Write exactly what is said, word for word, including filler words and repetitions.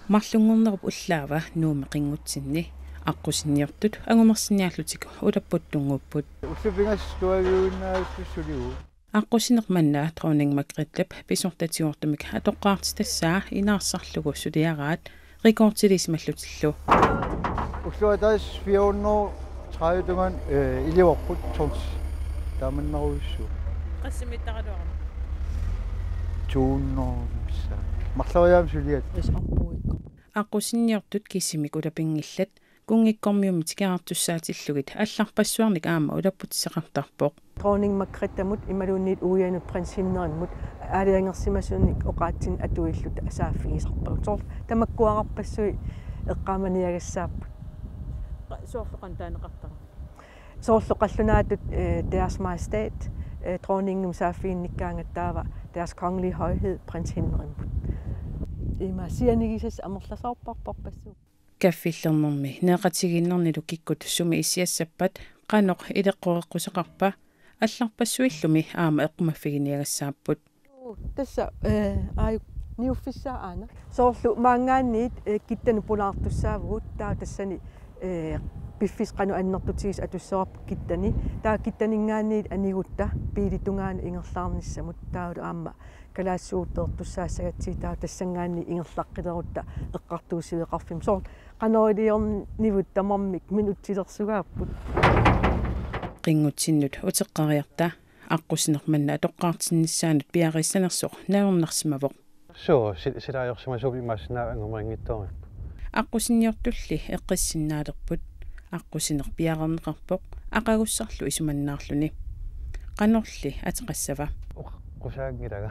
Marlunngornerup ullaava Nuummi qinngutsinni aqqusinniortut angumersinniarlutik ulapputtunnguupput. Ullut pingasut tuaviuinnaassutsigit. Aqqusineq manna Dronning Margrethe pisortatigoortumik atoqqaartitassaa inaarsarlugu suliaraat rekordiliisimallutillu. Ulluatais fire hundrede tredive tungaanut, øh, iliorput tons. Taamannerujussuuvoq. Qassit mittaraluarami? To hundrede missaat. Marloriaammik suliat. Hvis ombudikko. Aqqusinniortut kisimik ulapinngillat, kunngikkormiummi tikeraartussaatillugit allarpassuarnik aamma ulapputissaqartarpoq. Dronning Margrethe-mut imaluunniit uianut prins Henrikimut aalajangersimasunik oqaatsinut atuilluta saaffigisarpagut. Soorlu tamakkuararpassuit eqqaamaniagassaapput. Qa-, soorlu qanoq taaneqartarpa? Soorlu qallunaatut, øh, Deres Majestæt, øh, dronningimut saaffiginnikkaangat taava Deres Kongelige Højhed Prins Henrikimut. Ima sianigisassat amerlasoorparparpassuupput. Kaffillernermi nereqatigiinnernilu kikkut sumi issiassappat qanoq ileqqoreqqusaqarpa allarpassuillumi aamma eqqumaffiginiagassaapput. Tassa, øh, aajuku niuffissaa aana. Soorlu maanngaanniit, øh, kittanik pulaartussaavugut, taava tassani, øh, piffissaq qanoq annertutigisoq atussavarput kittani. Taava kittaninngaanniit anigutta biilip tungaanut ingerlaarnissamut, taavalu aamma kalaallisuugut peertussaassagatsigit, taava tassanngaanniit ingerlaqqilerutta eqqartuussiveqarfimmut. Soorlu qanoq iliornivut tamarmik minutsilersugaapput. Qinngutsinnut uteqqeriarta aqqusineq manna atoqqaartinnissaanut piareersanersoq najornarsimavoq. Suu, sil-, silaajorsimasuupput, imaassinnaavoq angumerinngitsoorippoq. Aqqusinniortulli eqqissinnaalerput. Aqqusineq piareerneqarpoq aqagussarlu isumannaarluni. Qanorli ateqassava? Oqaqqusaaginngilanga.